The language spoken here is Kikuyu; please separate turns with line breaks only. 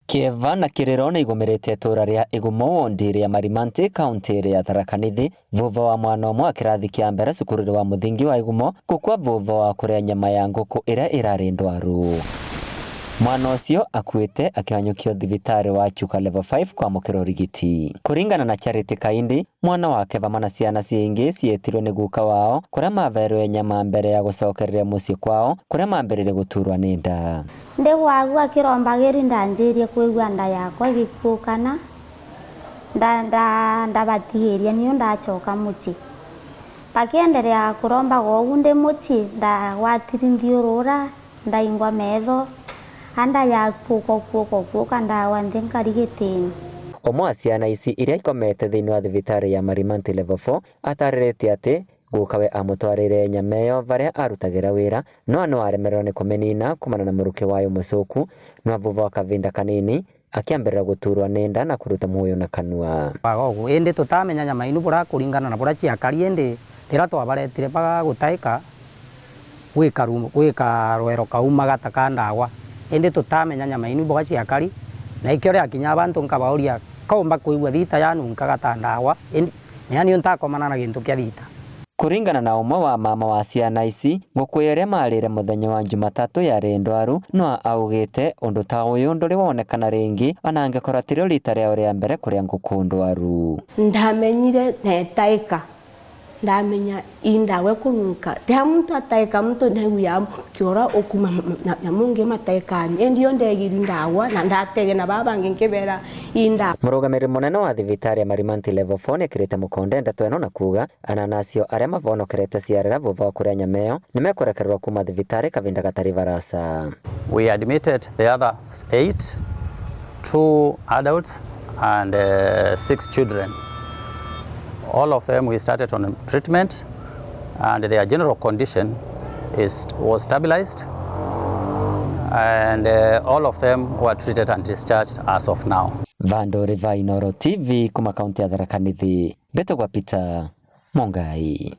Kĩeva na kĩrĩro nĩ igũmĩrĩte itũra rĩa Igumo wondi rĩa Marimanti kaunti ya Tharaka Nithi vuva wa mwana ũmwe wa kĩrathi kĩa mbere cukuru wa mũthingi wa Igumo gũkua vuva wa kũrĩa nyama ya ngũkũ ĩrĩa ĩrarĩ ndwaru. Mwana ũcio akuĩte akĩhanyũkio thibitarĩ wa Chuka Level 5 kwamũkĩra ũrigiti. Kũringana na Charity Kaindi, mwana wake vamwe na ciana ciingĩ ciĩtirwo nĩ guka wao kũrĩa maverwe nyama mbere ya gũcokereria mũciĩ kwao kũrĩa mambĩrĩrie gũturwa nĩ nda.
Ndigwagua kirombagiri ndanjirie kuigua nda yakwa igikuukana ndabatigiria niyo ndachoka muchi bakiendelea kurombaga ogu ndi muchi ndagwatiri nthiurura ndaingwa metho anda yakuuka kuuka kuuka ndawa nthi nkari gitini.
Ũmwe wa ciana ici iria ikomete thĩinĩ wa thibitarĩ ya Marimanti Level 4 atarĩrĩtie atĩ gukawe amũtwarĩire nyama ĩyo varĩa arutagĩra wĩra no nĩwaremererwo nĩ kũmĩnina kumana na mũrukĩ wayo mũcũku no vuva wa kavinda kanini akĩambĩrĩra gũturwa nĩ nda na kũruta mũhuyu na kanua.
Waga indi tutamenya nyama inu bura kuringana na bura ciakari indi rira twabaretire baga gutaika gwika rwero kaumaga ta ka ndawa indi tutamenya nyama inu boga ciakari na ikio riakinya abantu nkabauria kaumba kuigua thita yanunkaga ta ndawa indi yani ntakomana na gintu kia thita.
Kuringana na ũmwe wa mama wa ciana ici ngũkũ ĩrĩa marĩire mũthenya wa Jumatatũ yarĩ ndwaru no augĩte ũndũ ta ũyũ ndũrĩ wonekana rĩngĩ ona angĩkorwo tirĩo rita rĩao rĩa mbere kũrĩa ngũkũ ndwaru.
Ndamenyire netaika ndamenya indawe kununka ndia muntu ataika muntu ndauya kiora okuma nyamunge mataikani endio ndegiri ndawa na ndatege na babange nkebera inda.
Mũrũgamĩrĩri mũnene wa thibitarĩ ya Marimanti Level 4 nĩekĩrĩte mũkonde ndeto ĩno na kuga ananacio arĩa mavonokerete ciarĩra vuva wa kũrĩa nyama ĩyo nĩmekũrekererwo kuma thibitarĩ kavinda gatarĩ barasa.
We admitted the other 8, 2 adults and 6 children. All of them we started on treatment and their general condition was stabilized and all of them were treated and discharged as of now.
Vandori va Inooro TV kuma kaunti ya Tharaka Nithi, mbetagwa Peter Mongai.